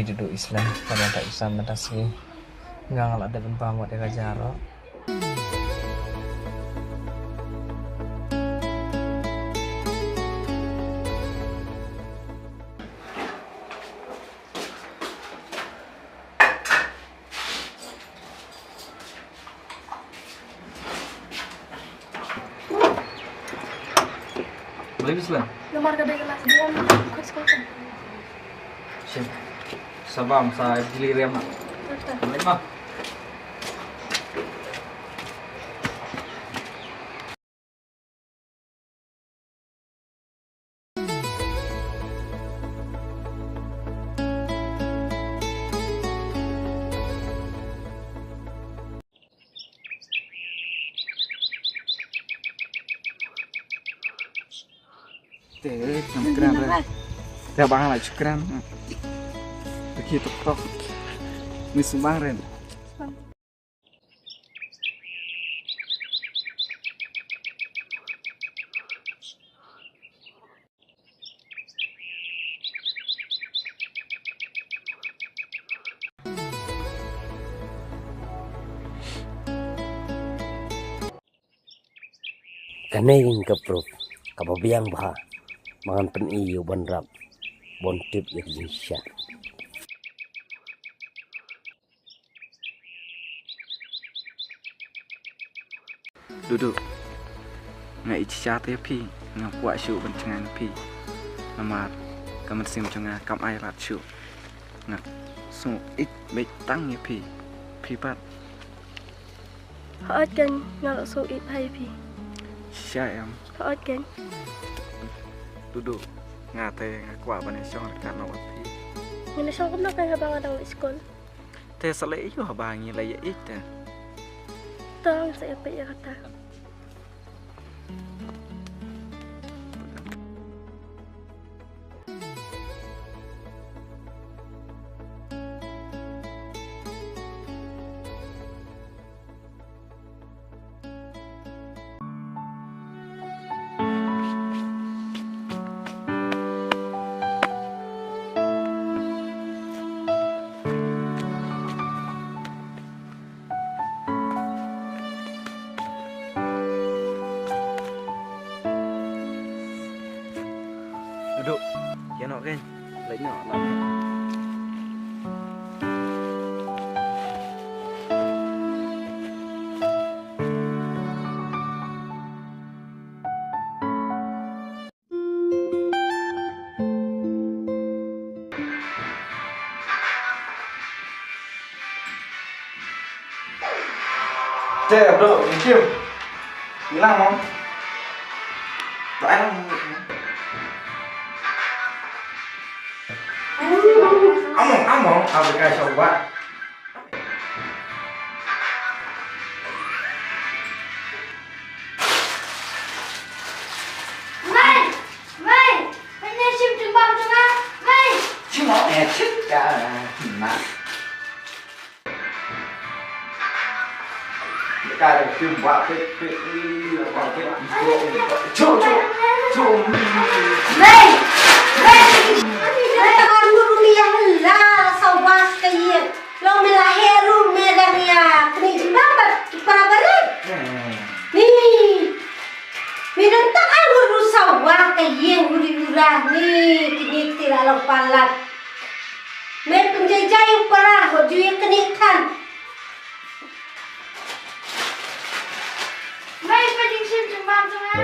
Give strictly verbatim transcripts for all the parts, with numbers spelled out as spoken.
Duh Islam, ka ban ta Islam ban ta si. Nga nga la dep ban pamot ïa ka jaroh. Boleh, Islam? Nomor ka dei kelas dua, Mak. Ikut sekolah kan? Sip. Sabar, sa jili rem, Mak. Betul. Boleh, Mak? Te, ngam kren re. Te bang la chukran. Te ki tok tok. Ni sumbang ren. Kane ka proof kaba biang bha ba ngan pyni ïa u Banrap ban tip ïa ka jingshisha. Dudu, nga ïeit shisha te ïa phi, nga kwah shuh ban jngai na phi. Namar ka mynsiem jong nga kam ai lad shuh. Nga sngew ïeit beit tang ïa phi. Phi pat. Hooid keiñ, nga la sngew ïeit bha ïa phi. Shisha em? Hooid keiñ. Dudu, nga te nga kwah ban ïashong ryngkat noh bad phi. Ngin ïashong kumno keiñ haba nga dang leit skul? Te sa leh aïu haba ngi la ïa ïeit te? To ngin sa ïa peit ïa kata. Dudu, ïa noh keiñ. Leit noh, leit noh. Te, bro, ngi shim. Ngi lang, mo. Ba ai lang. Among, among, apa ka shau ba? Mei! Mei! Peit ne shim jingbam jong nga! Mei! Shim mo, eh, shim ka, na. Ka shim ba, peit, peit, peit, peit. Chu, chu, chu. Mei! Mei! Mei, ka anu rumi yang la, sawas ka ye. Long me la heru me dang ïa knieh jingbam bad para barit. Hmm. Ni. Me dang tang ai ngut ruh sawa ka ïing uri ura ni knieh te la long palat. Me pynjai jai u para ho ju ïa knieh than. Mei, peit ïing shim jingbam jong nga.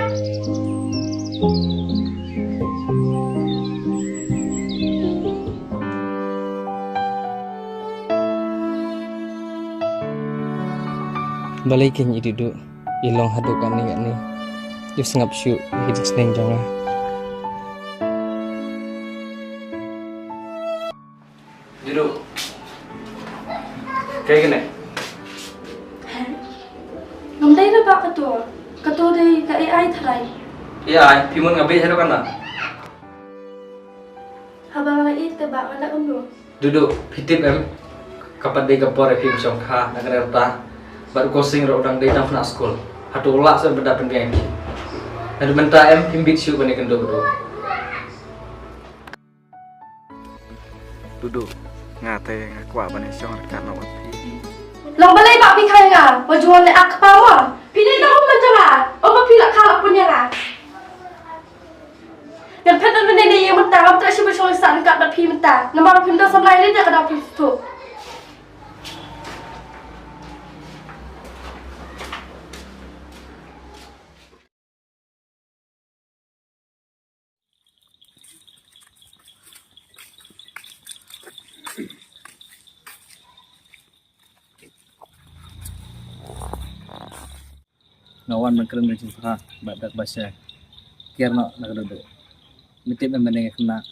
Balei keiñ i Dudu i long haduh katne katne. Ïoh sngap shuh ïa ka jingsneng jong nga. Dudu. Kaei kane? Ngam dei re bah kato. Kato dei ka A I tharai. A I, phi mut nga beit haduh katne? Haba nga la ïeit te bah nga la ym noh. Dudu, phi tip em? Ka pat dei ka por ïa phi ban shong kha na kane rta. Bad u Kosing ruh u dang dei tang phna skul. Hato u lah seh ban da pynbeit ïa phi. Naduh mynta em phim bit shuh ban ïakynduh ruh. Dudu, Nga te nga kwah ban ïashong ryngkat noh bad phi. Long balei ba phi kha ïa nga, ba ju wan leh ak kpa mo. Phi dei tang u man jong nga, ym ba phi la kha la pun ïa nga. Ngan phet noh mynne ne ïa mynta, ngam treh shuh ban shong sah ryngkat bad phi mynta. Namar phim don samla ïa lade ka dang phi sngewthuh. Nga wan ban kren ka jingpyrkhat bad da kaba sha kiar noh na ka dukduk. Me tip em, mynne nga khynnah.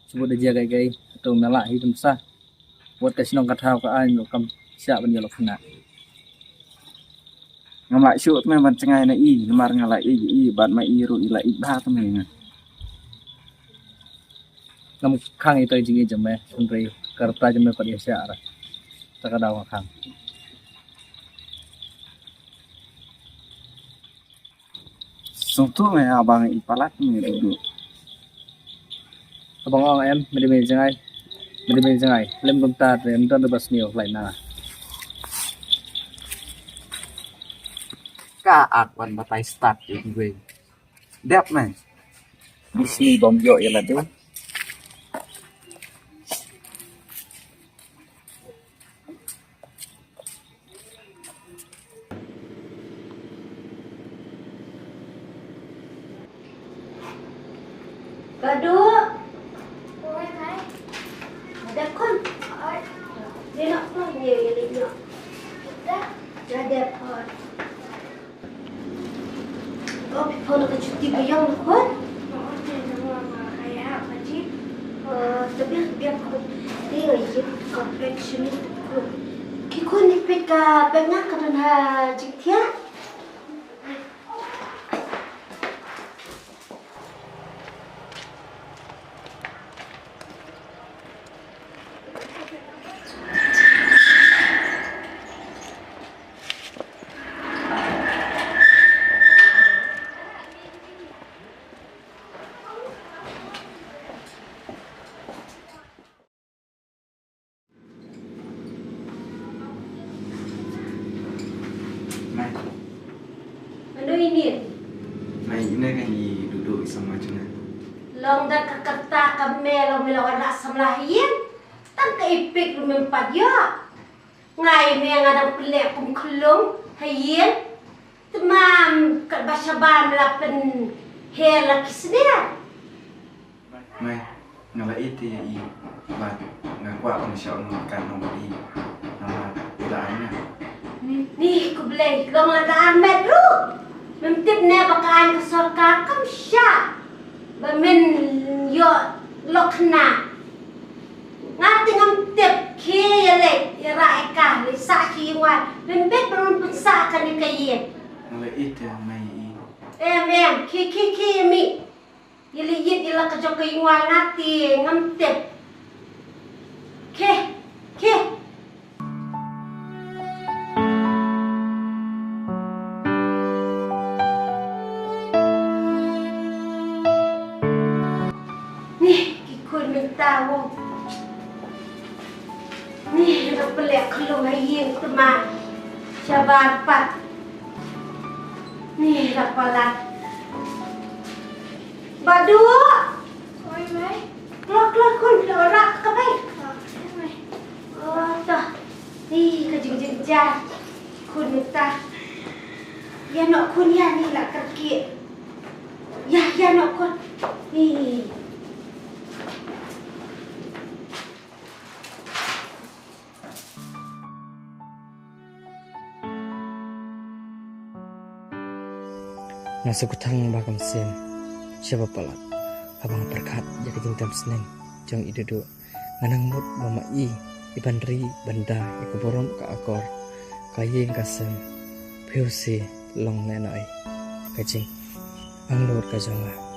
Shu bud da jia kai kai, hato me lah hi kumsa. Wat ka shnong ka thaw ka aiñ ruh kam shah ban ïalok khynnah. Ngam lah shuh te me ban jngai na i, namar nga la ïeit ïa i bad ma i ruh i la ïeit bha te me ïa nga. Ngam khang ïa ita i jingïeit jong me, hynrei ka rta jong me pat ïa shah ra. Ta ka daw nga khang. Sngewthuh me, haba nga i palat me duh duh. Haba nga ong em, me dei me jngai, me dei me jngai. Lem kumta te ym don ba sniew lai na. Ka ak wan batai start ïa kiwei. Dep me. Bisni bom ïoh ïa lade. Badu. Oi, mai. Ada kon. Oi. Dia nak pun dia, dia nak. Dah. Dah dia. Oi. Oh, phi pon ka chuti ba ïong na khun. Oh, te na ma ma kaya apa ji? Oh, tapi biar khun. Ni ngai ji ka pek sini khun. Ki khun ni pek ka pek nga ka don ha jingthiah. Mai. Mano ini? Mai, ine ka i duh duh i samla jong nga. Long da ka kyrta ka me long me la wanrah samla ha ïing. Tang ka ipik ruh mem pat ïoh. Nga i me nga dang pynleh kum khlung ha ïing. Te ma katba shabar me la pynher la ki snier. Mai, nga la ïeit ïa i, bad nga kwah ban ïashong ryngkat noh bad i, namar i la ai nga. Ni, ko Blei, long la ka ar met ruh. Mem tip ne ba ka aiñ ka sorkar kam shah ba men ïoh lok khynnah. Nga te ngam tip, khie ïaleit ïarah ïa ka, leit sah sha ïingwai. Mem bit ba men pynsah kane ka ïing. Nga la ïeit ïa mai i. Em, em, khie, khie, khie ïa mih. Ïa la ïeit ïa la ka jong ka ïingwai, nga te ngam tip. Khie, khie. Ni ki khun mynta u. Ni la pynleh khlung ha ïing te ma shabar pat. Ni la palat. Badu. Oi, mai. Kloi, kloi, khun, phi la wanrah ka bai? Ah, mai. Oh, to. Ih, ka jingjynjar. Khun mynta. Ïa noh khun ïa, ni la kyrkieh. Ïa, ïa noh khun. Ih. Nga sngewthuh ba kam shem shaba palat haba nga pyrkhat ïa ka jingtem sneng jong i Dudu. Nga nang mut ba ma i i ban ri ban da ïa ka burom ka akor, ka ïing ka sem. Phi u si long ne na i ka jingangnud ka jong nga.